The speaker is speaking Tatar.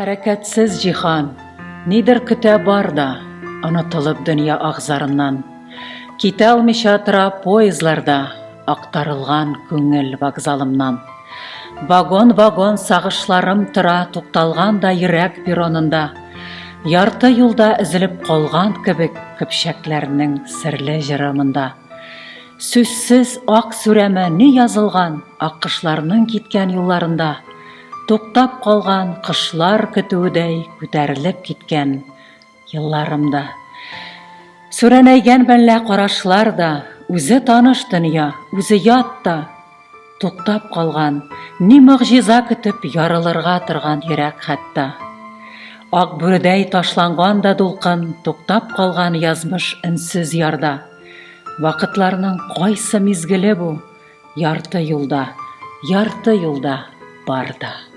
Хәрәкәтсез җиһан, нидер көтә бар да, Онытылып дөнья агзарыннан. Китә алмыйча тора поездларда, Актарылган күңел вокзалымнан. Вагон-вагон сагышларым тора Тукталган да йөрәк перронында. Ярты юлда өзелеп калган кебек Көпчәкләрнең серле җыры монда. Сүзсез ак сүрәмә ни язылган Аккошларның киткән юлларында? Туктап калган кошлар көтүедәй Күтәрелеп киткән елларымда. Сүрәнәйгән мәллә карашлар да, Үзе таныш дөнья, үзе ят та. Туктап калган, ни могҗиза көтеп Ярылырга торган йөрәк хәтта. Ак бүредәй ташланган да дулкын Туктап калган язмыш өнсез ярда. Вакытларның кайсы мизгеле бу? Ярты юлда, ярты юлда бар да.